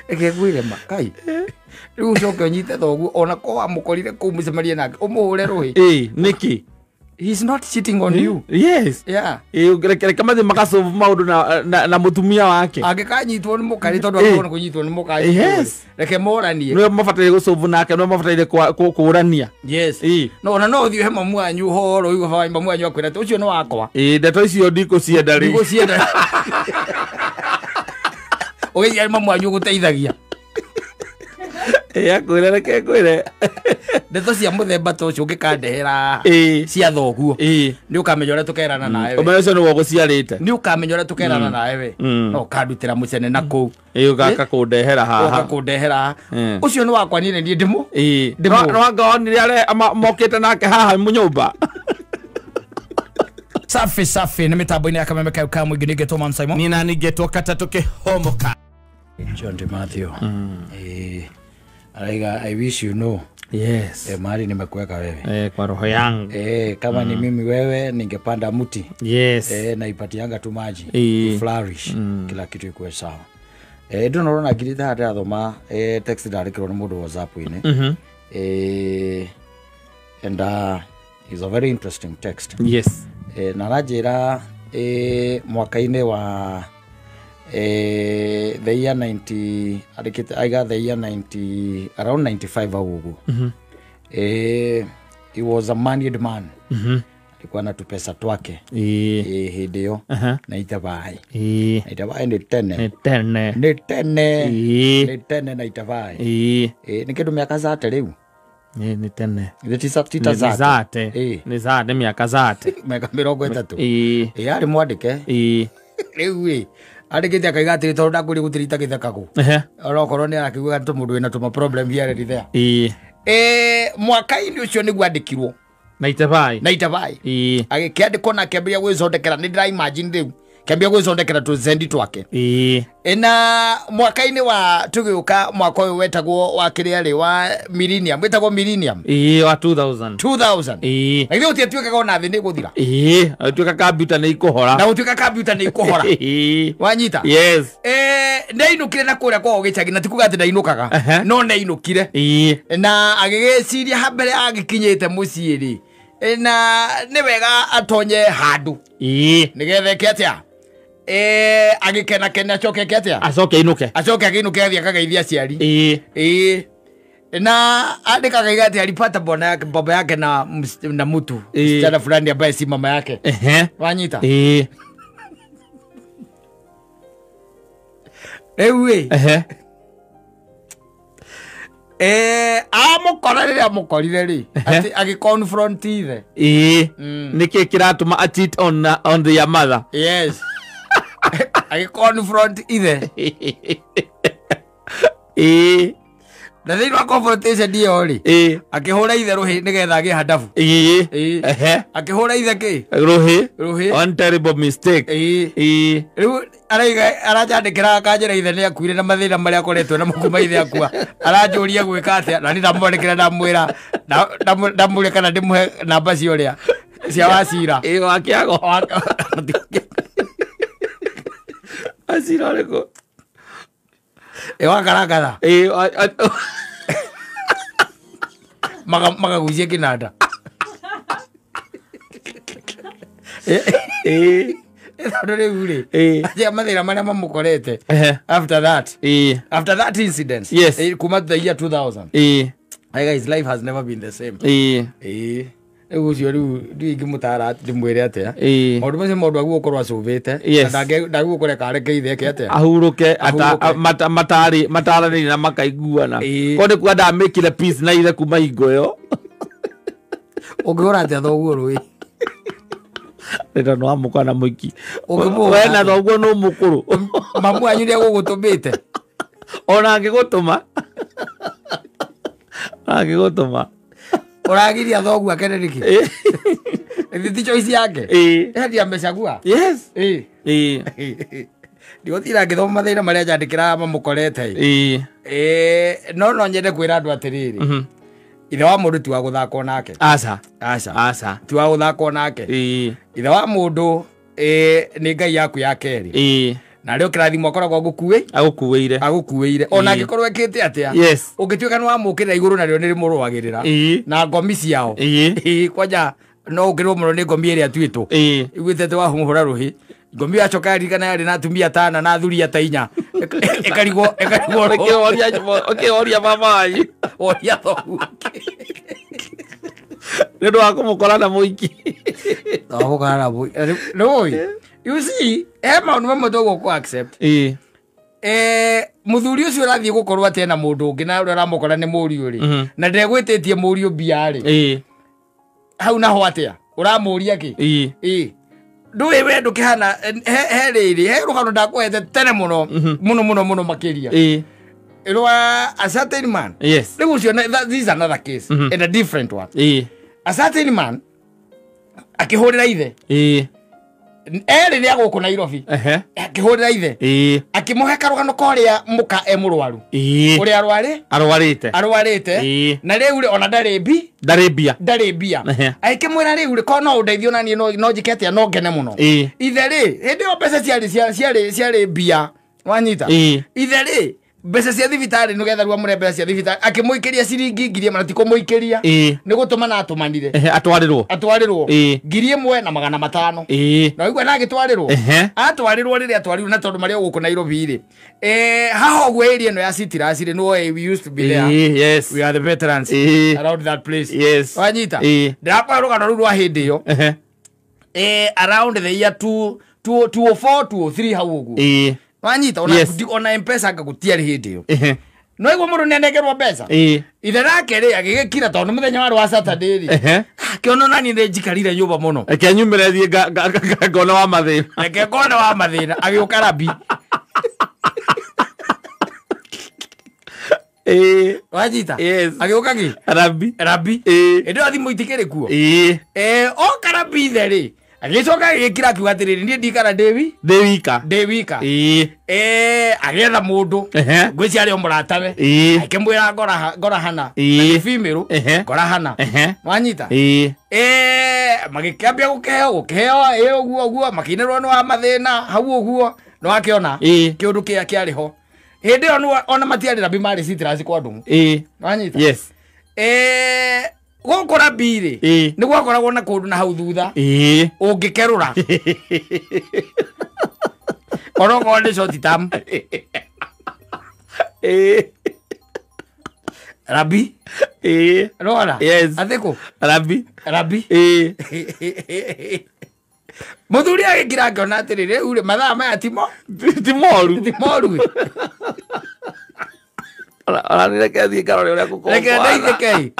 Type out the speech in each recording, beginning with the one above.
Reke ngwĩre ma kai rĩu ũcoke ũnyite thoguo ona ko wamũkorire kũu mũcemanie nake ũmũhũre rũhĩ. Ĩĩ, nĩkĩ? He's not cheating on you. Yes. Yeah. Ĩĩ, reke mathiĩ magasolve maũndũ na mũtumia wake. Angĩkanyitwo nĩ mũkarĩ tondũ angĩkorwo nĩ kũnyitwo nĩ mũkanyitwo. Yes. Reke moranie. Nĩwe mabataire gũsolve nake, nĩwe mabataire kũrania. Yes. Ĩĩ. No ona no ũthiĩ he mamu wanyu ũhoro ũigue baba mamu wanyu akwĩra atĩ ũcio nĩ wakwa. Ĩĩ, ndeto icio ndikũcienda rĩ. Ndigũcienda. Ũgĩciara mamu wanyu ũgũteithagia. Ĩĩ, akwĩre reke ngwĩre. Ndeto cia mũthemba ta ũcio ũngĩkandehera Ĩĩ. cia thoguo. Ĩĩ. Nĩ ũkamenya ũrĩa tũkerana nawe we. Ũmenyo ũcio nĩwe ũgũciarĩte. Nĩ ũkamenya ũrĩa tũkerana nawe we. No ũkandutĩra mũcene na kũu. Ĩĩ, ũgaka kũndehera Ũka haha. kũndehera. Ũcio nĩ wakwa niĩ nĩ niĩ ndĩmũ. Ĩĩ. Ndĩmũ. No anga onire arĩa mokĩte nake haha nyũmba. Safi safi nĩ mĩtambo-inĩ ya Kameme kayo ka mũingĩ nĩngetwo Man Simon. Nĩ nani ngetwo katatũ kĩhomoka. John de Matthew. Araiga I wish you know. Yes. Mahali nimekuweka wewe. Kwa roho yangu. Kama ni mimi wewe ningepanda mti. Yes. Naipatianga tu maji. Flourish. Kila kitu ikuwe sawa. Ndona urona ngirite haha ndĩrathoma text ndarĩkĩrwo nĩ mũndũ WhatsApp-inĩ. And it's a very interesting text. Yes. Na aranjĩra mwaka-inĩ wa the year 90 andĩkĩte aiga the year 90 around 95 au ũguo. He was a married man. Alikuwa na tupesa twake. Hĩndĩ ĩyo na itabai. Na itabai nĩ tene. Nĩ tene. Nĩ tene. Nĩ tene na itabai. Nĩ kĩndũ mĩaka zate rĩu. Nĩ tene. Nĩ tita zate. Nĩ zate mĩaka zate. Mĩaka 30. Arĩ mwandĩke. Rĩu ĩ andĩkĩte akaiga atĩrĩ tondũ ndakwĩrire gũtirĩ itagĩthekagwo. Onokorwo nĩ arakiuga atĩ mũndũ wĩna tũma problem here and there. Mwaka-inĩ ũcio nĩguo andĩkirwo. Na itabai. Na itabai. Agĩkĩandĩkwo na akĩambĩrĩria gwĩthondekera, nĩ ndĩra imagine rĩu. Kĩambĩrĩria gwĩthondekera tũcendi twake. Na mwaka-inĩ wa tũgĩũka mwaka ũyũ wetagwo wa kĩrĩa rĩ wa millennium, wetagwo millennium. Wa 2000. 2000. Na githĩ gũtiatuĩkaga ona thĩ nĩ gũthira. Gũtuĩka kambiuta nĩ ikũhora. Na gũtuĩka kambiuta nĩ ikũhora. Wanyita? Yes. Nĩainũkire na kũrĩa kwao gĩcagi, na ti kuga atĩ ndainũkaga. No nĩainũkire. Na agĩgĩciria ha mbere agĩkinyĩte mũciĩ rĩ. Na nĩ wega atonye handũ. Nĩgetha eke atĩa? Agĩkenakena acoke eke atĩa? Acoke ainũke. Acoke akĩinũke athiĩ akagaithie aciari. Na andĩka akaiga atĩ alipata bwana yake, baba yake na mtu. Msichana fulani ambaye si mama yake. Wanyita? Rĩu ĩ. Amũkora rĩrĩa amũkorire rĩ, atĩ agĩconfront ithe. Nĩkĩ kĩratũma a cheat on their mother? Yes. Agĩconfront ithe. Na thĩinĩ wa confrontation ĩyo rĩ, akĩhũra ithe rũhĩ nĩgetha agĩe handabu. Akĩhũra ithe kĩ? Rũhĩ. Rũhĩ. One terrible mistake. Rĩu araiga aranjandĩkĩra akanjĩra ithe nĩ akuire na mathĩna marĩa akoretwo namo kuma ithe akua. Aranjũria gwĩka atĩa, na niĩ ndamwandĩkĩra ndamwĩra, ndamũria kana ndĩmũhe namba cia ũrĩa cia Wacira. Wa Kĩago. Wacira ũrĩkũ? Wa Karakatha. Makagucie kĩnanda. Tondũ rĩu rĩ, atia mathĩna marĩa mamũkorete. After that. After that incident. Yes. Kuma the year 2000. Hey guys, life has never been the same. Rĩu ũcio rĩu ndiũĩ ingĩmũtara ndĩmwĩre atĩa. Maũndũ macio mũndũ agĩrĩirwo gũkorwo acũvĩte. Na ndagĩrĩirwo kũreka areke ithe eke atĩa. Ahurũke, Ahurũke. mataranĩrie na makaiguana. Korwo nĩ kuga ndamĩkire peace na ithe kuma hingo ĩyo. Ũngĩhũra atĩa thoguo rũĩ? Rĩta no amũka na mũiki. Ũngĩmũhũra We na atĩa? thoguo nũ mũkũrũ. Mamu wanyu nĩ egũgũtũmĩte. Ona angĩgũtũma. Angĩgũtũma. Ũragiria thoguo akene nĩkĩ? Ĩthi ti choice yake? Ndiĩ amechagua? Yes. Ndigũtinda ngĩthoma mathĩna marĩa njandĩkĩra mamũkorete. No nyende kwĩra andũ atĩrĩrĩ. Ithe wa mũndũ ti wa gũthakwo nake. Aca. Aca. Aca. Ti wa gũthakwo nake. Ithe wa mũndũ, nĩ Ngai yaku ya kerĩ. Na rĩo kĩrathimo akoragwo agũkuĩire. Agũkuĩire. Ona angĩkorwo ekĩte atĩa. Yes. Ũngĩtuĩka nĩ wamũkĩrĩra igũrũ narĩo nĩ rĩmũrũagĩrĩra. Na ngomi ciao. Kwanja no ũkĩrwo mũno nĩ ngomi ĩrĩa atuĩtwo. Iguĩte atĩ wahũhũra rũhĩ. Ngomi yacoka yaririkana yarĩ na atumia atano na athuri ata inya. Ĩkarigwo ũkĩoria mama wanyu. Oria thoguo. Nĩ ũndũ wa kũmũkora na mũiki. Wamũkora na mũiki. Nĩũĩ. You see, he maũndũ mamwe tũgũkũ accept. Mũthuri ũcio ũrathiĩ gũkorwo atĩ ena mũndũ ũngĩ na ũrĩa ũramũkora nĩ mũriũ rĩ. Na ndegwĩtĩtie mũriũ mbia rĩ. Hau naho atĩa? Ũramũria kĩ? Ndũĩ we ndũkĩhana he rĩrĩ he rũgano ndakũhete tene mũno mũno mũno mũno makĩria. Rwa a certain man. Yes. Rĩu ũcio this is another case and a different one. A certain man akĩhũrĩra ithe. Erĩ nĩ agũkũ Nairobi. Akĩhũrĩra ithe. Akĩmũhe karũgano korĩa mũka e mũrwaru. Ũrĩa arwarĩte. Arwarĩte. Na rĩu rĩ ona ndarĩ mbia. Ndarĩ mbia. Agĩkĩmwĩra rĩu rĩ ko no ũndeithie ona niĩ no njĩke atĩa no ngene mũno. Ithe rĩ hĩndĩ ĩyo mbeca ciarĩ mbia. Wanyita. Ithe rĩ mbeca cia thibitarĩ nĩgetha rĩu amũre mbeca cia thibitarĩ akĩmũikĩria ciringi 1,000 na ti kũmũikĩria. Nĩ gũtũmana atũmanire. Atwarĩrwo. Atwarĩrwo. 1,500. Na ũigua na agĩtwarĩrwo. Atwarĩrwo rĩrĩa atwarirwo na tondũ marĩ o gũkũ Nairobi rĩ. Haha ũguo area ĩno ya Citrus rĩ no we used to be there. Yes. We are the veterans around that place. Yes. Wanyita. Ndĩrakũhe rũgano rũu rwa hĩndĩ ĩyo. Around the year 2004 2003 hau ũguo. Wanyita ona ona M-Pesa anga gũtiarĩ hĩndĩ ĩyo. No igua mũndũ nĩanengerwo mbeca. Ithe nake rĩ agĩgĩkira tondũ mũthenya warĩ wa Saturday rĩ. Akĩona ona niĩ nĩnjikarire nyũmba mũno. Reke nyumĩre thiĩ ngone wa mathĩna. Reke ngone wa mathĩna agĩũka rabi. Wanyita. Agĩũka kĩ? Rabi. Rabi. Hĩndĩ ĩyo thimũ itikĩrĩ kuo. Oka rabi ithe rĩ. Agĩcoka agĩkira akiuga atĩrĩrĩ niĩ ndikara ndĩ wika. Ndĩ wika. Agĩetha mũndũ. Ngwĩciria arĩ o mũratawe. Akĩmwĩra ngora hana. Na nĩ female. Ngora hana. Wanyita. Magĩkĩambia gũkĩheo ũguo ũguo makĩinĩrwo nĩ wa mathĩna hau ũguo nĩ wakĩona kĩũndũ kĩrĩa kĩarĩ ho. Hĩndĩ ĩyo ona matiarĩ rabi marĩ Citrus kwa Ndung'u. Wanyita. Yes. Gũkũ rabi rĩ nĩ gwakoragwo na kũndũ na hau thutha ũngĩkerũra onokorwo nĩ short term. Rabi. Rora. Yes. Athĩkũ? Rabi. Rabi. Mũthuri agĩkira akĩona atĩrĩrĩ rĩu rĩ mathaa maya ti moru. Ti moru. Ona nĩ reke thiĩ ngarore ũrĩa gũkoragwo. Reke ndeithĩke.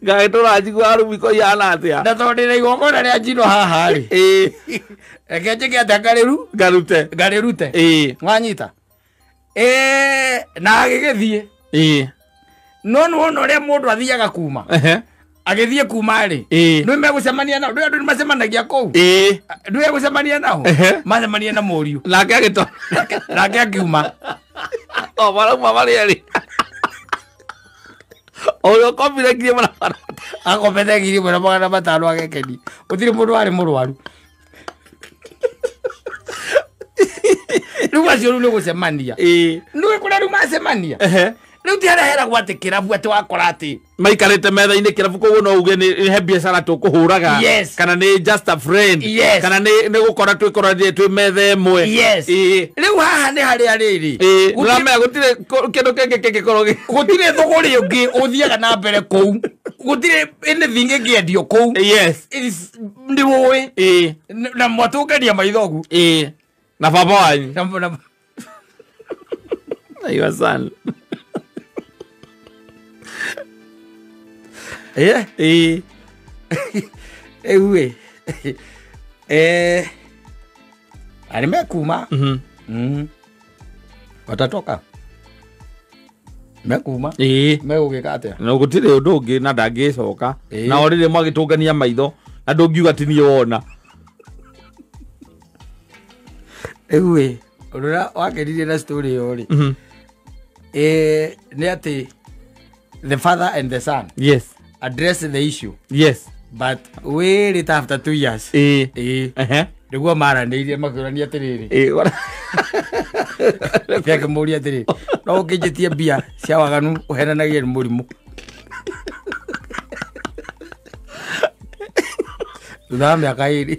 Ngagĩtũra njigua arumiko ihana atĩa. Na tondũ ndĩna igongona rĩa njino haha rĩ. Reke njĩke atĩa ngarĩru? Ngarute. Ngarĩrute. Wanyita. Na agĩgĩthiĩ. No nĩwona ũrĩa mũndũ athiaga kuma. Agĩthiĩ kuma rĩ. Nĩ megũcemania nao. Ndũĩ andũ nĩmacemanagia kũu. Ndũĩ egũcemania nao. Macemania na mũriũ. Nake agĩto. Nake akiuma. O marauma marĩ erĩ. Ũrĩa ũkombire 1,500. Akombete 1,500 agekeni. Gũtirĩ mũndũ warĩ mũrwaru. Rĩu acio rĩu nĩ gũcemania. Nĩũĩ kũrĩa rĩu macemania. Rĩu ti harĩa heragwo atĩ kĩrabu atĩ wakora atĩ maikarĩte metha-inĩ kĩrabu koguo no uge nĩ he biacara tũkũhũraga. Yes. Kana nĩ just a friend. Yes. Kana nĩ gũkora twĩkoranire twĩ metha ĩmwe. Yes. Rĩu haha nĩ harĩa rĩrĩ. Nĩũramenya gũtirĩ kĩndũ kĩngĩ kĩngĩkorwo gũtirĩ thũgũrĩ ũngĩ ũthiaga na mbere kũu. Gũtirĩ anything ĩngĩendio kũu. Yes. Nĩ ũĩ. Na mwatũngania maitho ũguo. Na baba wanyu. Na your son. Rĩu ĩ arĩ mekuma. Watatoka. Mekuma. Megũgĩka atĩa? No gũtirĩ ũndũ ũngĩ na ndangĩcoka. Na o rĩrĩ mwagĩtũngania maitho na ndũngiuga ti niĩ wona. Rĩu ĩ ũndũ ũrĩa wakenirie na story ĩyo rĩ. Nĩ atĩ the father and the son. Yes. Address the issue. Yes. But wait it after 2 years. Nĩguo maranĩirie makĩũrania atĩrĩrĩ. Ithe akĩmũũria atĩrĩrĩ, no ũkĩnjĩtie mbia cia waganu ũhenanagie nĩ mũrimũ. Thutha wa mĩaka ĩrĩ,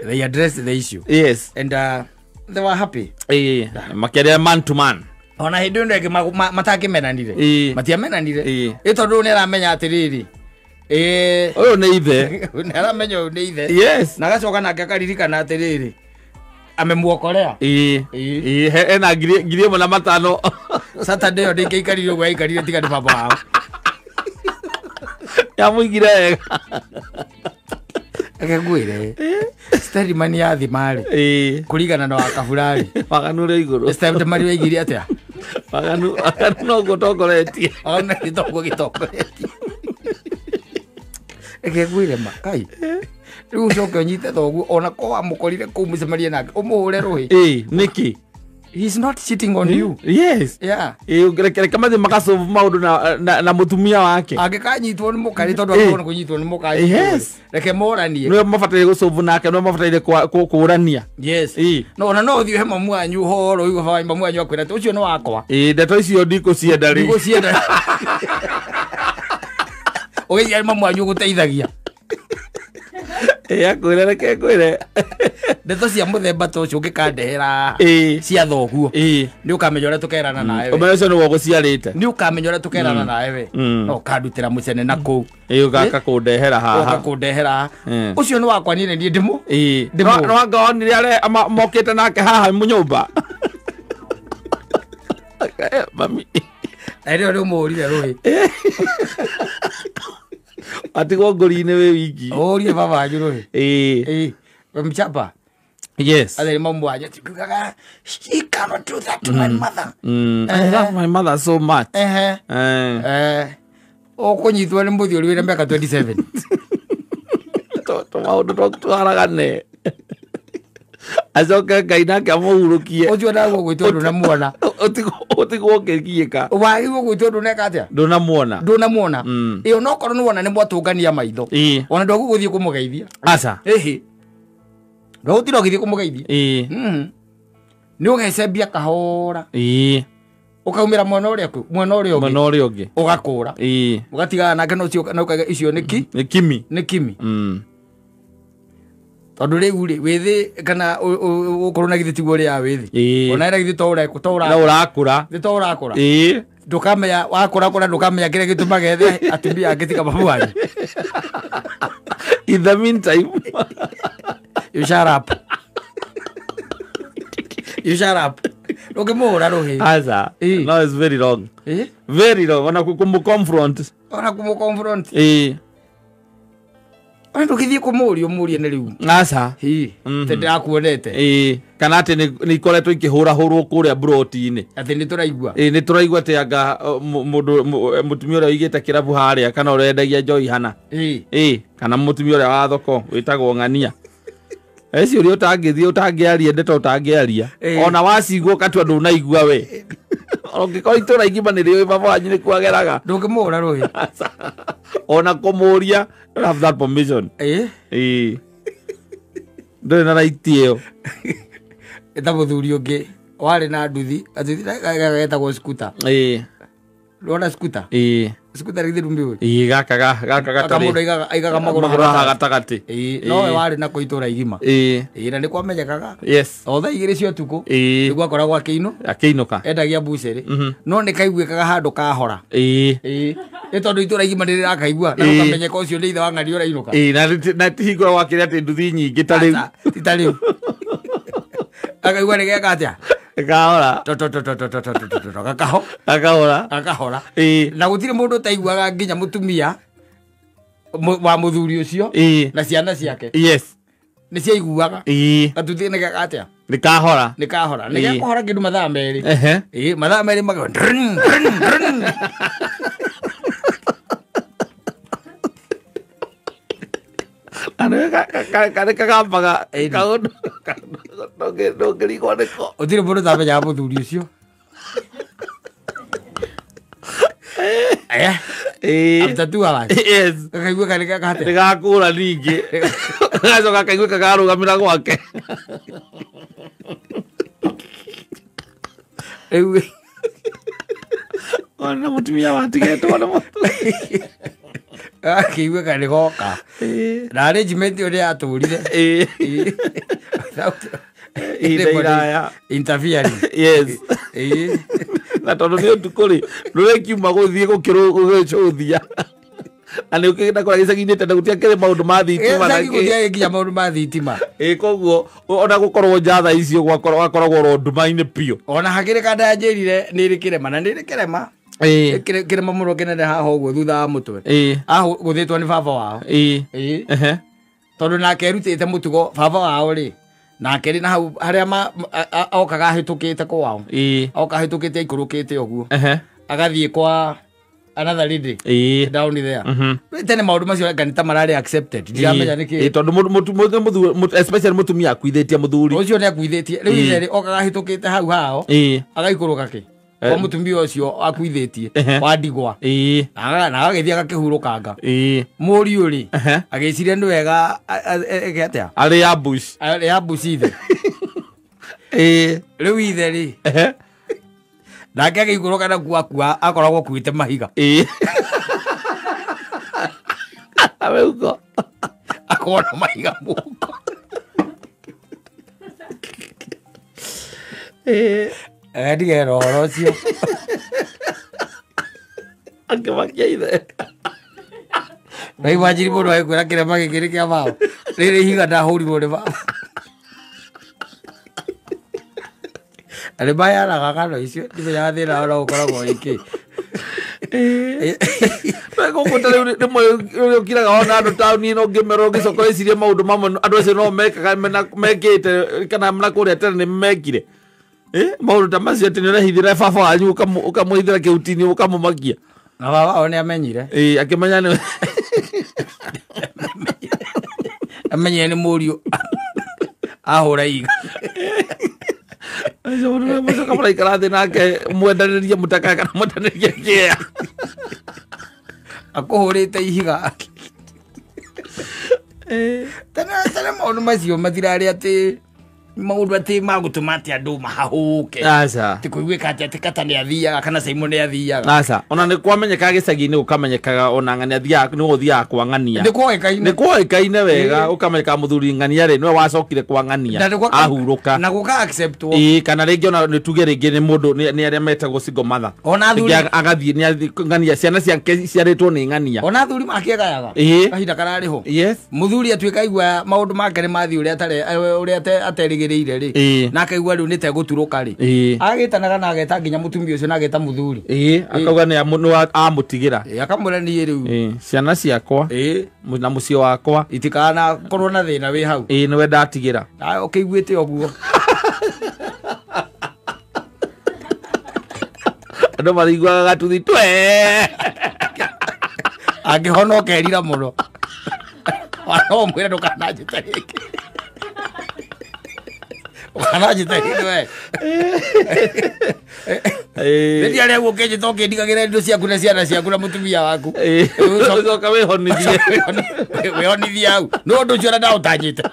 they addressed the issue. Yes. And they were happy. Makĩaria man to man. Ona hĩndĩ ĩno ĩngĩ matakĩmenanire. Matiamenanire. Ĩ tondũ nĩ aramenya atĩrĩrĩ. Ũyũ nĩ ithe. Nĩ aramenya ũyũ nĩ ithe. Yes. Na agacoka nake akaririkana atĩrĩrĩ. Amemuokorea. Ena 1,500. Saturday ĩyo ndĩngĩaikarire ũguo aikarire tiga nĩ baba wao. Yamũigire wega. Reke ngwĩre. Steadman ya thima-rĩ. Kũringana na Wakabura-rĩ. Waganu ũrĩ igũrũ. Steadman waigire atĩa? Waganu noguo ũtongoretie. Waganu noguo gĩtongoretie. Reke ngwĩre ma, kai. Rĩu ũcoke ũnyite thoguo ona ko wamũkorire kũu mũcemanie nake ũmũhũre rũhĩ. Nĩkĩ? He's not cheating on you. Yes. Yeah. Reke mathiĩ magasolve maũndũ na mũtumia wake. Angĩkanyitwo nĩ mũkarĩ tondũ angĩkorwo nĩ kũnyitwo nĩ mũkarĩ. Yes. Reke moranie. Nĩwe mabataire gũsolve nake, nĩwe mabataire kũũrania. Yes. No ona no ũthiĩ he mamu wanyu ũhoro ũigue baba mamu wanyu akwĩra atĩ ũcio nĩ wakwa. Ndeto icio ndikũcienda rĩ. Ndikũcienda. Ũgĩciria mamu wanyu ũgũteithagia. Akwĩre reke ngwĩre. Ndeto cia mũthemba ta ũcio ũngĩkandehera cia thoguo. Nĩ ũkamenya ũrĩa tũkerana nawe. Ũmenyo ũcio nĩwe ũgũciarĩte. Nĩ ũkamenya ũrĩa tũkerana nawe we. No ũkandutĩra mũcene na kũu. Ũgaka kũndehera haha. Ũgaka kũndehera haha. Ũcio nĩ wakwa niĩ niĩ ndĩmũ. No anga onire arĩa mokĩte nake haha nyũmba. Mami. Na rĩo nĩ ũmũhũrire rũhĩ. Atigwo ngori-inĩ wĩ wiki. Ũhũrire baba wanyu rũhĩ. Mchapa. Yes. Athe mamu wanyu atiugaga, she cannot do that to my mother. I love my mother so much. Ũkũnyitwo nĩ mũthiũri wĩna mĩaka 27. Tũmaũndũ twaragane. Acoke Ngai nake amũhurũkie. Ũcio naguo gwĩtwo ndũnamuona. Ũtigwo ũkĩgiĩka. Wagĩrĩirwo gwĩtwo ndũneka atĩa? Ndũnamuona. Ndũnamuona. Ĩ onokorwo nĩ wona nĩ mwatũngania maitho. Ona ndwagĩrĩirwo gũthiĩ kũmũgeithia. Aca. Ĩhĩ. Ndwagũtinda ũgĩthiĩ kũmũgeithia. Nĩ ũgecembia kahora. Ũkaumĩra mwena ũrĩa mwena ũrĩa ũngĩ. Mwena ũrĩa ũngĩ. Ũgakũra. Ũgatigana nake na ũcio na ũkauga icio nĩ ki? Nĩ kimi. Nĩ kimi. Tondũ rĩu rĩ wĩthĩ kana ũkorwo na githĩ tiguo ũrĩa wĩthĩ. Ona ĩra githĩ to ũrakũra. Githĩ to ũrakũra. Ndũkamenya wakũrakũra ndũkamenya kĩrĩa gĩtũmaga ethe atumia angĩ tiga mamu wanyu. In the meantime, you shut up. You shut up. Ndũngĩmũhũra rũhĩ. Aca. No, it's very wrong. Very wrong. Ona kũmũ-confront. Ona kũmũ-confront. Ona ndũgĩthiĩ kũmũũria ũmũũrie nĩ rĩu. Aca. Atĩ ndĩrakuonete. Kana atĩ nĩ ikoretwo ikĩhũrahũrwo kũrĩa mburoti-inĩ. Atĩ nĩ tũraigua. Nĩ tũraigua atĩ anga mũndũ mũtumia ũrĩa ũigĩte kĩrabu harĩa kana ũrĩa wendagia njohi hana. Kana mũtumia ũrĩa wa thoko wĩtagwo Ng'ania. Eci ũrĩa ũtangĩthiĩ ũtangĩaria ndeto ũtangĩaria. Ona wacigua ũkatua ndũnaigua we. Ũngĩkorwo itũra igima nĩ rĩũĩ baba wanyu nĩ kwageraga. Ndũngĩmũhũra rũhĩ. Ona kũmũũria, don't have that permission. Ndũrĩ na right ĩyo. Ĩta mũthuri ũngĩ warĩ na nduthi, getagwo scooter. Ndwona scooter? Scooter githĩ ndũmĩũĩ? Gaka gatarĩ. Mũndũ aigaga magũrũ haha gatagatĩ. Nowe warĩ nako itũra igima. Na nĩ kwamenyekaga. Yes. O thaa 2 cia ũtukũ. Nĩguo akoragwo akĩinũka. Endagia mbucĩrĩ. No nĩ kaiguĩkaga handũ kahora. Nĩ tondũ itũra igima nĩ rĩrakaigua na ũkamenyeka ũcio nĩ ithe wa ng'ania ũrainũka. Na ti hingo gwakĩrĩ atĩ nduthi nyingĩ ta rĩu. Ti ta rĩu. Akaigua nĩ geka atĩa? Gakahora. Gakaho. Gakahora. Gakahora. Na gũtirĩ mũndũ ũtaiguaga nginya mũtumia wa mũthuri ũcio na ciana ciake. Yes. Nĩ ciaiguaga. Gatuthi nĩ geka atĩa? Nĩ kahora. Nĩ kahora. Nĩ gekũhora kĩndũ mathaa 2. Mathaa 2 magego. Karĩ kagambaga kaũndũ ndũngĩrigwo nĩko. Gũtirĩ mũndũ ũtamenyaga mũthuri ũcio. After 2 hours. Yes. Gakaigua karĩ gakate. Nĩgakũra ningĩ. Gacoka kaigua kagarũgamĩra gwake. Rĩu ona mũtumia watigetwo na mũthuri. Akĩigua karĩ goka. Na arrangement ũrĩa atũrire. Ihinda iraya. Interfering. Yes. Na tondũ nĩ ũtukũ rĩ, ndũrekiuma gũthiĩ gũkĩrũgĩcũthia. Na nĩ ũkĩgĩta kũrĩa gĩcagi-inĩ tene gũtiakĩrĩ maũndũ ma thitima na Gĩcagi kĩ. gũtiarĩ nginya maũndũ ma thitima. Ĩ koguo ona gũkorwo nja thaa icio gwakoragwo oro nduma-inĩ biũ. Ona hakĩrĩ kanda yanjĩrire nĩ ĩrĩ kĩrema na nĩ ĩrĩ kĩrema. Kĩrema mũno kĩnene haha ũguo thutha wa mũtwe. Ahũthĩtwo nĩ baba wao. Tondũ nake erutĩte mũtugo baba wao rĩ. Nake rĩ na hau harĩa okaga ahĩtũkĩte kwao. Oka ahĩtũkĩte aikũrũkĩte ũguo. Agathiĩ kwa another lady down there. Tene maũndũ macio anga nĩ ta mararĩ accepted. Ndiramenya nĩkĩ. Tondũ especially mũtumia akuithĩtie mũthuri. Ũcio nĩ akuithĩtie. Rĩu ithe rĩ okaga ahĩtũkĩte hau hao. Agaikũrũka kĩ. Kwa mũtumia ũcio akuithĩtie wa ndigwa. Na agagĩthiĩ agakĩhurũkanga. Mũriũ rĩ agĩciria nĩ wega eke atĩa? Arĩ ambush. Arĩ ambush ithe. Rĩu ithe rĩ nake agĩikũrũka na kuakua akoragwo akuĩte mahiga. Ameuko. Akona mahiga mũhuko. Ndigera ũhoro ũcio. Akĩmakia ithe. Na imagine mũndũ agĩkwĩra kĩrema gĩkĩ nĩ kĩa baba. Rĩrĩ ihiga ndahũrirwo nĩ baba. Na nĩ maheanaga ng'ano icio ndimenyaga thĩna ona ũkoragwo wĩkĩ. Gũkũ ta rĩu rĩmwe ũrĩa ũkiraga wona andũ taũni-inĩ ũngĩmera ũngĩcoka wĩcirie maũndũ mamwe andũ acio no mekaga mekĩte kana na kũrĩa tene nĩ mekire. Maũndũ ta macio atĩ nĩ ũrehithĩra baba wanyu ũkamũhithĩra kĩhuti-inĩ ũkamũmakia. Na baba wao nĩ amenyire. Akĩmenya nĩ amenyire nĩ mũriũ ahũra iga. Mũcoka mũraikara thĩ nake mwendanĩrie mũtaka kana mwendanĩrie kĩa. Akũhũrĩte ihiga. Tene maũndũ macio matirarĩ atĩ maũndũ atĩ magũtũma atĩ andũ mahahũke. Aca. Ti kũiguĩka atĩ Kata nĩ athiaga kana Simon nĩ athiaga. Aca. Ona nĩ kwamenyekaga gĩcagi-inĩ gũkamenyekaga ona ng'ania athiaga nĩ ũthiaga kwa ng'ania. Nĩ kwoĩkaine. Nĩ kwoĩkaine wega ũkamenyeka mũthuri ng'ania rĩ nĩwe wacokire kwa ng'ania. Ahurũka. Na gũka acceptwo. Kana rĩngĩ ona nĩ tuge rĩngĩ nĩ mũndũ nĩ arĩa metagwo single mother. Ona athuri agathiĩ nĩ ng'ania ciana ciake ciarĩtwo nĩ ng'ania. Ona athuri makĩgayaga. Kahinda kararĩ ho. Yes. Mũthuri atuĩka aigua maũndũ make nĩ mathiĩ ũrĩa aterĩgĩrĩire rĩ. Na akaigua rĩu nĩ tegũturũka rĩ. Agĩtanaga na ageta nginya mũtumia ũcio na ageta mũthuri. Akauga nĩ amũtigĩra. Akamwĩra niĩ rĩu. Ciana ciakwa. Na mũciĩ wakwa. Itikanakorwo na thĩna wĩ hau. Nĩwe ndatigĩra. Ũkĩiguĩte ũguo. Andũ mariguaga gatuthi twe. Angĩhonoka erira mũno. No mwĩre ndũkananjĩte rĩngĩ. Ũkananjĩte rĩngĩ we. Rĩrĩa rĩa gũkĩnjĩta ũkĩndigagĩra indo ciaku na ciana ciaku na mũtumia waku. Ũcoka wĩhonithie. Wĩhonithie hau. Nĩ ũndũ ũcio ona ndaũtanyĩte.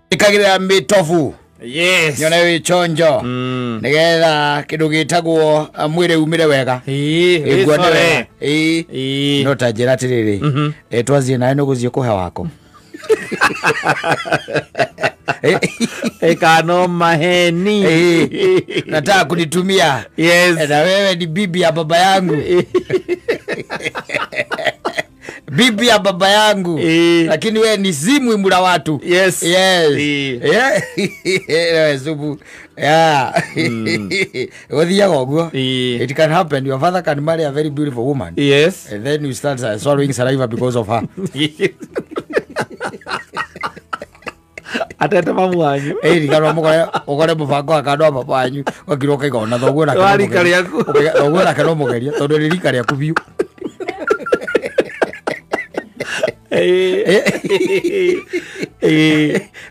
Ikagira mitofu. Yes. Nyone wĩ chonjo. Nĩgetha kĩndũ gĩtagwo mwĩrĩ umĩre wega. Nguone wega. No ta njĩra atĩrĩrĩ. Twathiĩ nawe nĩ ũgũthiĩ kũhe wako. Kano maheni. Nataka kunitumia. Yes. Na wewe ni bibi ya baba yangu. Bibi ya baba yangu. Lakini wewe ni zimwi mula watu. Yes. Yes. Yeah. Zubu. Yeah. It can happen. Your father can marry a very beautiful woman. Yes. And then you start swallowing saliva because of her. Atete mamu wanyu. Ĩĩ mũkore ũkore mũbango wa kando wa baba wanyu wakirwo ũkaiga ona thoguo nake Wa rika rĩaku. Thoguo nake no mũgeria tondũ nĩ rika rĩaku biũ.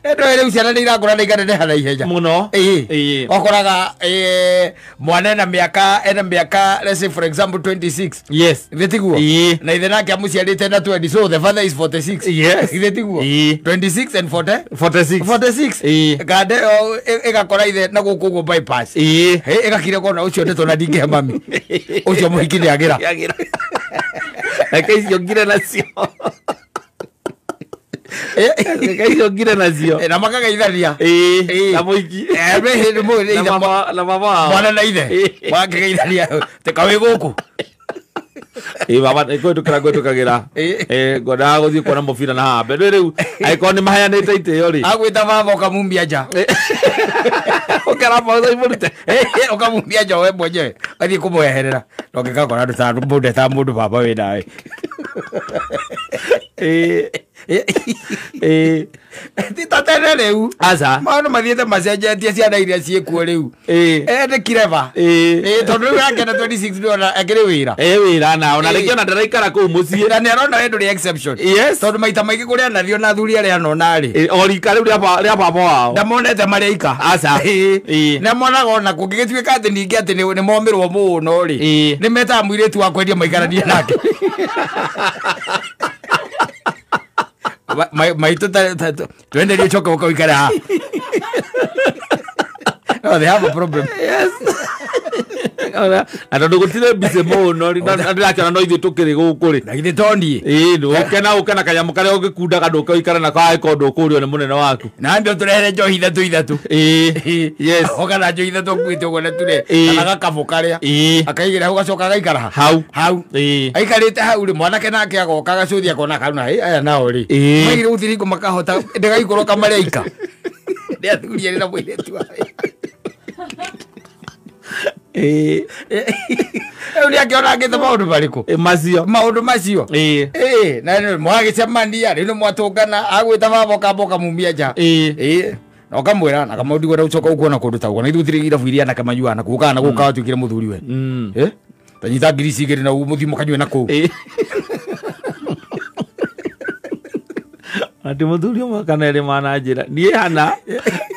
Ĩno rĩu ciana nĩ irakũra na ikaneneha na ihenya Mũno. Ĩĩ. Wakoraga mwana ena mĩaka let's say for example 26. Yes. Ithe tiguo? Na ithe nake amuciarĩte na 20, so the father is 46. Yes. Ithe tiguo? 26 and 40? 46. 46. Ĩĩ. Kande ĩgakora ithe na gũkũ ũguo bypass. Ĩĩ. Ĩgakire kona ũcio ndeto na ndingĩhe mami. Ũcio mũhiki nĩagĩra. Reke icio ngire nacio. Reke icio ngire nacio. Na makageithania. Ĩĩ. Na mũhiki. Na mama wao. Mwana na ithe. Makĩgeithania. Teka wĩ gũkũ. Ĩĩ baba nĩngwĩtũkĩra ngwĩtũkagĩra. Ngwendaga gũthiĩ kuona mũbira na haha mbere rĩu angĩkorwo nĩ maheanĩte itĩo rĩ. Agwĩta baba ũkamumia nja. Ũkaramba ũmũrute. Ũkamumia nja we mwenyewe. Athiĩ kũmweherera. Na ũngĩgakora mũndũ ndetaga mũndũ baba wĩ nawe. Ĩĩ. Ti ta tene rĩu. Aca. Maũndũ mathiĩte macenjetie ciana iria ciĩkuo rĩu. Ĩĩ. Nĩ kireba. Ĩĩ. Tondũ rĩu akena 26 nĩona akĩrĩ wĩra. Ĩĩ wĩra na ona rĩngĩ ona ndaraikara kũu mũciĩ. Na nĩarona we ndũrĩ exception. Yes. Tondũ maita maingĩ kũrĩa anathio na athuri arĩa anona rĩ. O rika rĩu rĩa baba wao. Ndamonete marĩ aika. Aca. Ĩĩ. Nĩmonaga ona kũngĩgĩtuĩka atĩ ningĩ atĩ nĩmomĩrwo mũno rĩ. Nĩmetaga mũirĩtu wa kwendia maikaranie nake. Maitũ twenderie ũcoke ũka ũikare haha. No, they have a problem. Yes. Na tondũ gũtirĩ busy mũno rĩ, na ndĩrakĩona no ithuĩ tũkĩrĩ gũkũ rĩ. Na githĩ to niĩ? Ĩĩ, ndũke na ũke na kanyamũ karĩa ũngĩkundaga ndũke ũikare nako angĩkorwo ndũkũrio nĩ mũnene waku. Na ndio tũrehere njohi ithatũ ithatũ. Ĩĩ. Yes. Oka na njohi ithatũ ũkuĩte ũguo na ture. Ĩĩ. Kana gakabũ karĩa. Ĩĩ. Akaigĩra hau gacoka agaikara ha. Hau. Hau. Ĩĩ. Aikarĩte hau rĩ, mwanake nake agoka agacũthia akona kau na aya nao rĩ. Ĩĩ. Maigire gũtirĩ makahota ndĩgaikũrũka marĩ aika. Nĩ athuri erĩ na mũirĩtu wao. Ĩĩ. Rĩu nĩakĩona angĩte maũndũ marĩkũ? Macio. Maũndũ macio. Ĩĩ. Ĩĩ, na nĩ mwagĩcemania rĩu nĩ mwatũngana agwĩta baba ũkamba ũkamumia nja. Ĩĩ. Ĩĩ. Na ũkamwĩra na kamũndigwo na ũcoka ũkuona kũndũ ta ũguo. Na ithuĩ gũtirĩ irabu iria anake manyuaga na kũu kana gũka watuĩkire mũthuri we. Ĩĩ. Ta nyita ngiri ici igĩrĩ na mũthiĩ mũkanyue na kũu. Ĩĩ. Ati mũthuri ũmwe kana erĩ mananjĩra niĩ hana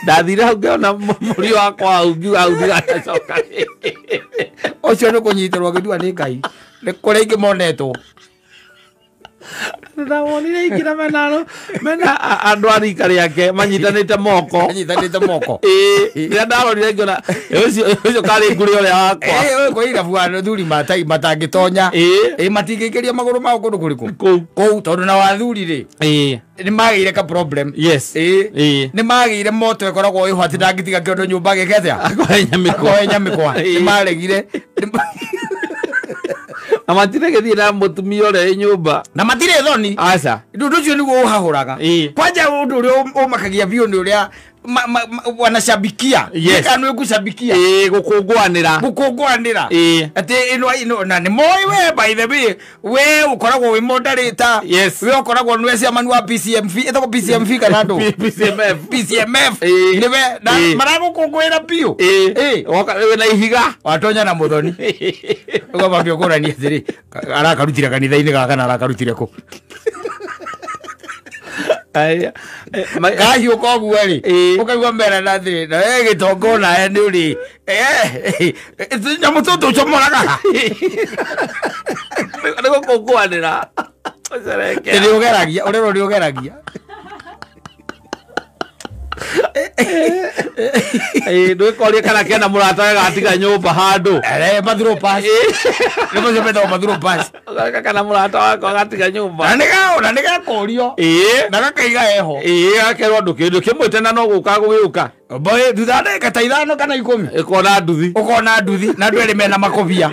ndathire hau ngĩona mũriũ wakwa hau ngiuga hau ndiganacoka. Ũcio nĩ kũnyitĩrwo agĩtua nĩ Ngai. Nĩ kũrĩa ingĩ monetwo. Ndawonire ingĩra mena andũ a rika rĩake manyitanĩte moko. Manyitanĩte moko. Ĩĩ. Rĩrĩa ndarorire ngĩona ũcio karĩ ngũrĩ ũrĩa wakwa. Ĩĩ, kwĩ irabu athuri matangĩtonya. Ĩĩ. Ĩĩ, matingĩingĩria magũrũ mao kũndũ kũrĩkũ? Kũu. Kũu tondũ na athuri rĩ. Ĩĩ. Nĩ magĩire ka problem. Yes. Ĩĩ. Ĩĩ. Nĩ magĩire moto ĩkoragwo ĩho atĩ ndangĩtiga kĩondo nyũmba agĩke atĩa? Akohenya mĩkwa. Akohenya mĩkwa. Nĩ maregire. Na matirĩ gĩthiĩ na mũtumia ũrĩa ĩ nyũmba. Na matirĩ thoni. Aca. Ũndũ ũcio nĩguo ũhahũraga. Ĩĩ. Kwanja ũndũ ũrĩa ũmakagia biũ nĩ ũrĩa wanashabikia. Yes. Kana nĩ gũcabikia. Ĩĩ, gũkũngũanĩra. Gũkũngũanĩra. Ĩĩ. Atĩ ĩno na nĩ moĩ we by the way we ũkoragwo wĩ moderator. Yes. We ũkoragwo nĩwe chairman wa PCMV, ĩtagwo PCMV kana ndũ? PCMF. PCMF. Ĩĩ. Nĩwe na Ĩĩ. maragũkũngũĩra biũ. Ĩĩ. Ĩĩ. Woka wĩna ihiga. Watonya na mũthoni. Ũkamwambia ũkũrania atĩrĩ, arakarutire kanitha-inĩ gaka kana arakarutire kũ? Kahiũka ũguo rĩ, ũkaigua merana atĩrĩ, na we gĩtonga onawe nĩ ũrĩ nyamũ tũtũ ũcomoraga ha? Nĩ gũkũngũanĩra. Ũcerekea. Nĩ ũgeragia, ũrerwo nĩ ũgeragia. Ndwĩkorie kana kena mũrata we gatiga nyũmba handũ. Mathuro pass. Nĩ macio metagwo mathuro pass. Ũgeka kana mũrata wakwa gatiga nyũmba. Na nĩ gakũrio. Ĩĩ. Na gakaiga eho. Ĩĩ, gakerwo ndũkĩmwĩte na no gũka gũgĩũka. Boy, thutha wa ndagĩka ta 5 kana 10. Ĩkona nduthi. Ũkona nduthi na andũ erĩ mena makobia.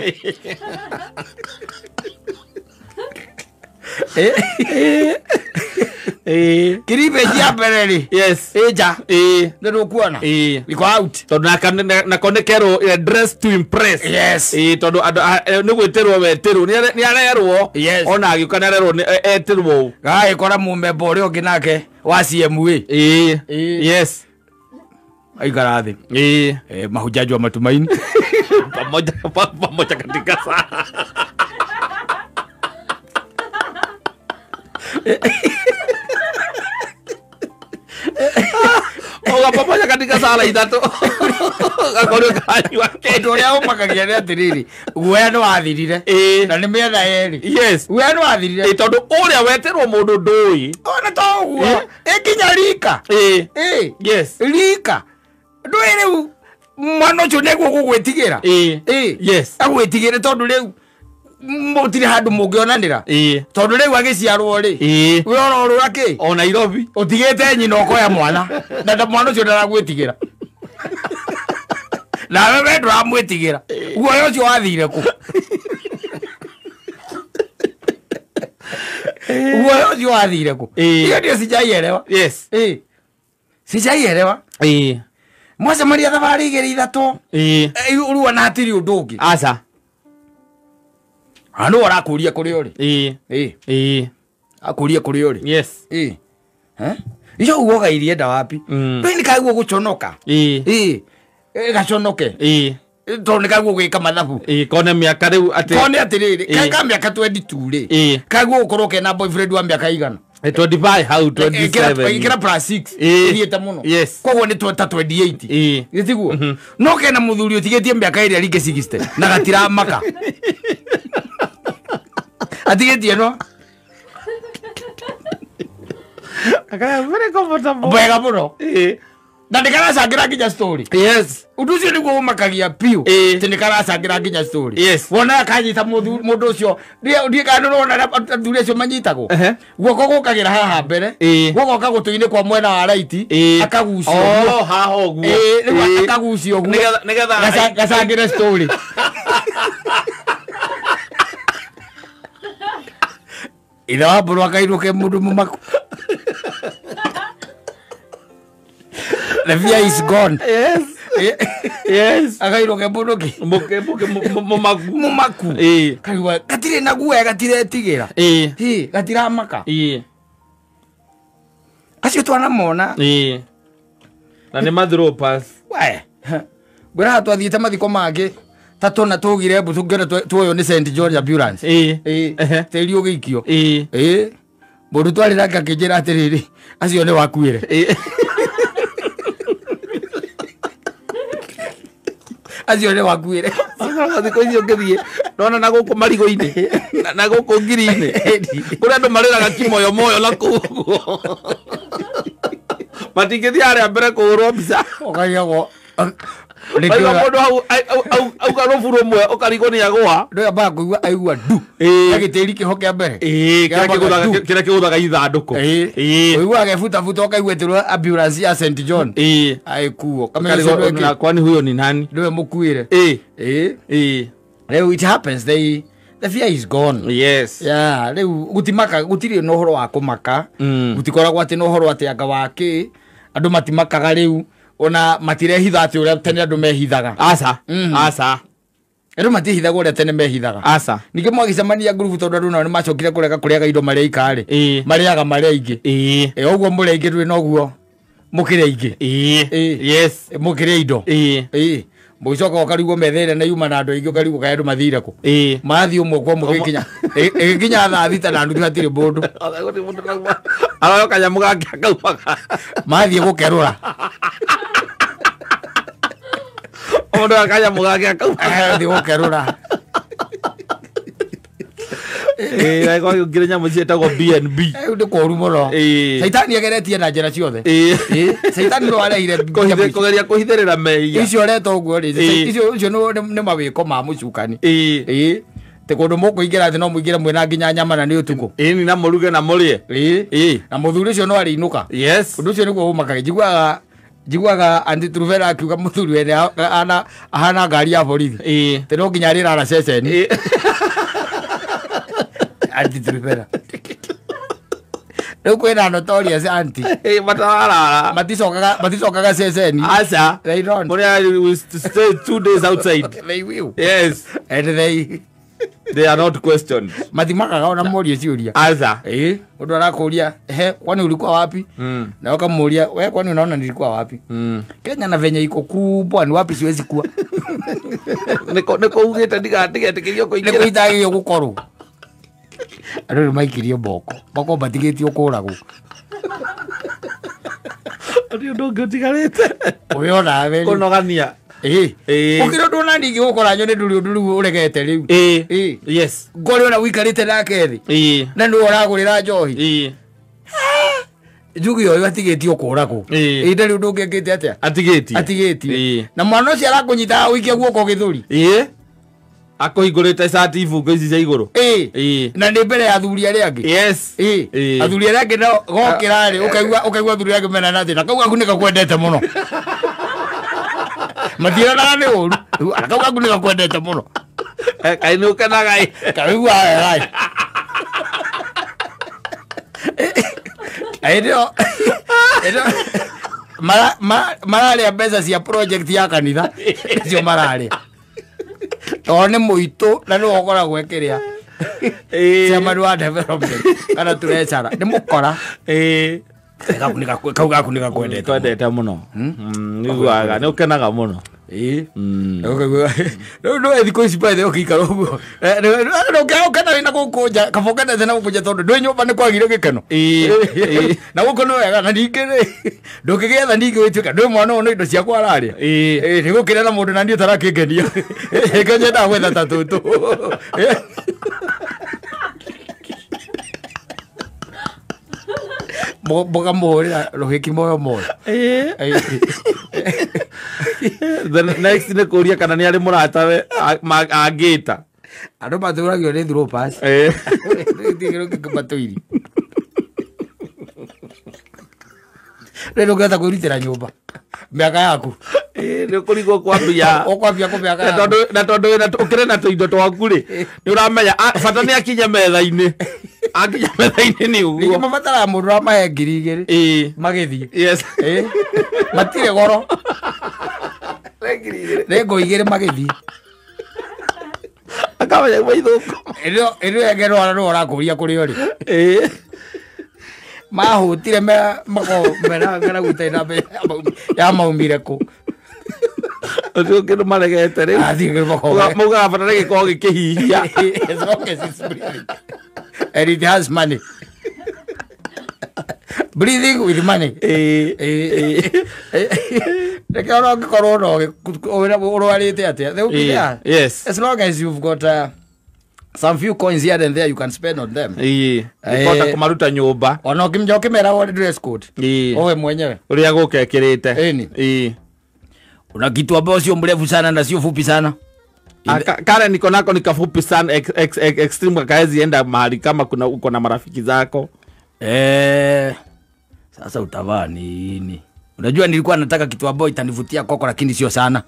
Kiribeji ya mbere rĩ. Yes. Ĩ nja. Ĩĩ. Nĩ ndũkuona. Ĩĩ. Iko out. Tondũ nako nĩ kerwo dress to impress. Yes. Ĩĩ, tondũ andũ nĩ gwĩtĩrwo wetĩrwo, nĩ arerwo. Yes. Ona agĩũka nĩ arerwo etĩrwo ũũ. Gagĩkora mũmemba ũrĩa ũngĩ nake Wa CMA. Yes. Aikara thĩ. Mahujaji wa matumaini. Pamoja katika saa. Oga pamoja katika sala ithatũ. Gakorwo kanyua Ũndũ ũrĩa ũmakagia nĩ atĩrĩrĩ, guoya nĩ wathirire. Na nĩ mĩena yerĩ. Yes. Guoya nĩ wathirire. Tondũ ũrĩa weterwo mũndũ ndũĩ. Ona to ũguo. Ĩkinya rika. Yes. Rika. Ndũĩ rĩu mwana ũcio nĩguo gũgwĩtigĩra. Yes. Agwĩtigĩre tondũ rĩu mũtirĩ handũ mũngĩonanĩra. Tondũ rĩu agĩciarwo rĩ. We ũrorũra kĩ? O Nairobi. Ũtigĩte nyina ũkoya mwana. Na mwana ũcio ndaragwĩtigĩra. Nawe we ndũramwĩtigĩra. Guoya ũcio wathire kũ? Guoya ũcio wathire kũ? Hiyo ndio sijaielewa. Yes. Sijaielewa. Mwacemania thabarĩ igĩrĩ ithatũ. Rĩu ona hatirĩ ũndũ ũngĩ. Aca. Ano ũrakũria kũrĩa ũrĩ. Akũria kũrĩa ũrĩ. Yes. Icio uoga irienda wapi? Ndũĩ nĩ kaguo gũconoka. Gaconoke. Tondũ nĩ kaguo gwĩka mathabu. Kone mĩaka rĩu atĩ. Kone atĩrĩrĩ, ka mĩaka 22 rĩ. Kaguo gũkorwo kena boyfriend wa mĩaka igana. 25 hau 27. Ikĩra plus 6. Ĩthiĩte mũno. Yes. Koguo nĩ ta 28. Gĩtiguo? No kena mũthuri ũtigĩtie mĩaka ĩrĩa rĩngĩ 60 na gatiramaka. Atigĩtie no? Akaya very comfortable. Wega mũno. Na nĩkaracangĩra nginya story. Yes. Ũndũ ũcio nĩguo ũmakagia piũ. Atĩ nĩkaracangĩra nginya story. Yes. Wona kanyita mũndũ ũcio, ndiĩ kana nĩũrona athuri acio manyitagwo. Guoko gũkagĩra haha mbere, gũgoka gũtũ-inĩ kwa mwena wa right, akagucio ũguo. Haha ũguo. Rĩu akagucio ũguo. Nĩgetha gacangĩre story. Ithe wa mbũrũ akairwo ke mũndũ mũmaku. The fear is gone. Yes. Yes. Akairwo ke mũndũ kĩ? Mũmaku. Mũmaku. Kaigua gatirĩ na guoya, gatiretigĩra. Gatiramaka. Acio twanamona. Na nĩ mathropas. We. Ngwĩraga twathiĩte mathiko mangĩ ta tũna tũgire mbu tũngĩona tuoywo nĩ St George ambulance. Tĩri ũgĩikio. Mũndũ twarĩ nake akĩnjĩra atĩrĩrĩ, acio nĩ wakuĩre. Acio nĩ wakuĩre. Thikũ icio ngĩthiĩ nona na gũkũ marigũ-inĩ na gũkũ ngiri-inĩ kũrĩa andũ marĩraga kimoyo moyo na kũu ũguo. Matingĩthiĩ harĩa mbere kũhũrwo mbica. Ũkaigagwo Ũkaigua mũndũ hau auga rũbu rũmwe ũkarigwo nĩ agũa. Ndũĩ ambaga kũigua aigua ndu. Gagĩtĩri kĩho kĩa mbere. Kĩrĩa kĩgũthaga ithandũkũ. Ũiguaga gebutabuta ũkaigua ĩtĩrwo ambulance ya St John. Aĩkuo. Na kwani huyo ni nani? Ndũwe mũkuĩre. Rĩu it happens, the fear is gone. Yes. Yeah, rĩu gũtimaka, gũtirĩ na ũhoro wa kũmaka. Gũtikoragwo atĩ na ũhoro atĩ anga wa kĩ. Andũ matimakaga rĩu. Ona matirehitha atĩ ũrĩa tene andũ mehithaga. Aca. Aca. Andũ matihithaga ũrĩa tene mehithaga. Aca. Ningĩ mwagĩcemania ngurubu tondũ andũ nao nĩmacokire kũrega kũrĩaga indo marĩ aika rĩ. Marĩaga marĩ aingĩ. Ũguo mũrĩ aingĩ ndũrĩ na ũguo mũkĩrĩ aingĩ. Yes. Mũkĩrĩ indo. Mũgĩcoka ũkarigwo metha ĩrĩa na yuma na andũ aingĩ ũkarigwo kaĩ andũ mathire kũ. Mathiĩ ũmwe kwa ũmwe gĩkinya. Ĩgĩkinya thaa thita na nuthu hatirĩ mũndũ. Aroyo kanyamũ gake akaumaga. Mathiĩ gũkerũra. Mũndũ akanyamũ gake akaumaga. Athiĩ gũkerũra. Ngire nyamũ ciĩtagwo BNB. Rĩu nĩ kũũru mũno. Caitani ageretie na njĩra ciothe. Caitani nĩwe wareheire kũgeria kũhithĩrĩra mehia. Icio ũreta ũguo rĩ, icio nĩ mawĩko ma mũcukani. Tĩ kũndũ mũkũingĩra thĩ no mũingĩre mwĩna nginya nyama na nĩ ũtukũ. Na mũruge na mũrĩe. Na mũthuri ũcio no arĩinũka. Yes. Ũndũ ũcio nĩguo ũmakagia. Njiguaga Aunty Truvera akiuga mũthuri wene ahana ngari ya borithi. Tĩ no nginya arĩrara ceceni. Aunty Truvera. Rĩu kwĩna notorious aunty. Matararara. Maticokaga ceceni. Aca. They don't. Mũrĩa will stay 2 days outside. They will. Yes. And they They are not questioned. Mathimakaga ona morie ciũria. Aza. Mũndũ arakũria, "Ehe, kwani ulikuwa wapi?" Na ukamuuria, "Wewe kwani unaona nilikuwa wapi?" Kenya na venye iko kubwa ni wapi siwezi kuwa. Niko ugite ndigetĩkĩrio kũingĩra. Nĩkũ itagĩrĩirwo gũkorwo. Andũ nĩ maikirio mboko. Mboko matigĩtio kũragwo. Nĩ ũndũ ũngĩ ũtigarĩte. Ũyũ onawe rĩu. Kũnogania. Ũkĩrĩ ũndũ ona ningĩ gũkora nyone ndũrĩ ũndũ rĩu ũregete rĩu. Yes. Ngore ona ũikarĩte nake thĩ. Na nĩwe ũragũrĩra njohi. Njuge ũyũ atigĩtio kũragwo. Ndarĩ ũndũ ũngĩ ekĩte atĩa? Atigĩtie. Atigĩtie. Na mwana ũcio arakũnyita ũikie guoko gĩthũri. Akũhingũrĩte cati ibungo ici cia igũrũ. Na nĩ mbere ya athuri arĩa angĩ. Yes. Athuri arĩa angĩ nao gokĩra rĩ, ũkaigua athuri arĩa angĩ mena na thĩna. Kau gaku nĩ gakwendete mũno. Matiranaga nĩ ũru. Kau gaku nĩ gakwendete mũno. Kaĩ nĩ ũkenaga ĩ. Kaigua wega ĩ. Mararĩa mbeca cia project ya kanitha. Nĩcio mararĩa. Tondũ nĩ mũitũ na nĩwe ũkoragwo ĩkĩrĩa. Chairman wa development kana treasurer nĩ mũkora. Kau gaku nĩ gakwendete. Kwendete mũno. Nĩguaga nĩ ũkenaga mũno. Rĩu no thikũ ici by the way ũgĩikara ũguo. Ũkena wĩna gũkũ nja, kaba ũkenete na gũkũ nja tondũ ndwĩ nyũmba nĩ kwagire gĩkeno. Na gũkũ nĩ wega na ningĩ rĩ ndũngĩgĩetha ningĩ wĩtuĩka ndwĩ mwana ũyũ nĩ indo ciakwa ararĩa. Nĩ gũkĩrĩa na mũndũ na niĩ ũtarakĩngenia. Nĩkĩo nyendaga gwetha ta tũtũ. Mũkamũhũrĩra rũhĩki moyo moyo. The next nĩ kũria kana nĩ arĩ mũratawe angĩta. Andũ matũragio nĩ throw pass. Matũiri. Rĩu ndũngĩhota kwĩrutĩra nyũmba mĩaka yaku. Nĩ ũkũrigwo kwambia. Ũkwambia kũ mĩaka yaku. Na tondũ ũkĩrĩ na tũindo twaku rĩ, nĩ ũramenya bata nĩ akinye metha-inĩ. Akinya metha-inĩ nĩ ũguo. Ningĩ mabataraga mũndũ ũramahe 2,000. Magĩthiĩ. Yes. Matirĩ goro. Nĩ ngo 2 magĩthiĩ. Akamenya kuma ithũkũ. Ĩno ĩngĩ nĩ ũrakũria kũrĩ o rĩ. Mahũtire makorwo mena ng'aragu ĩtarĩ na mbeca ya maumire kũ. Ũcio kĩndũ maregete rĩu. Maugaga bata nĩ gĩkorwo gĩkĩhihia. As long as it's breathing. And it has money. Breathing with money. Reke ona ũngĩkorwo no ũrwarĩte atĩa. They will be there. Yes. As long as you've got some few coins here and there you can spend on them. Ũkahota kũmaruta nyũmba. Ona ũkĩmera wone dress code. Owe mwenyewe. Ũrĩa gũka ekĩrĩte. Una kitu ambayo sio mrefu sana na sio fupi sana. Kare niko nako ni kafupi sana extreme kaezi enda mahali kama kuna uko na marafiki zako. Sasa utavaa nini? Unajua nilikuwa nataka kitu ambayo itanivutia kwako lakini sio sana.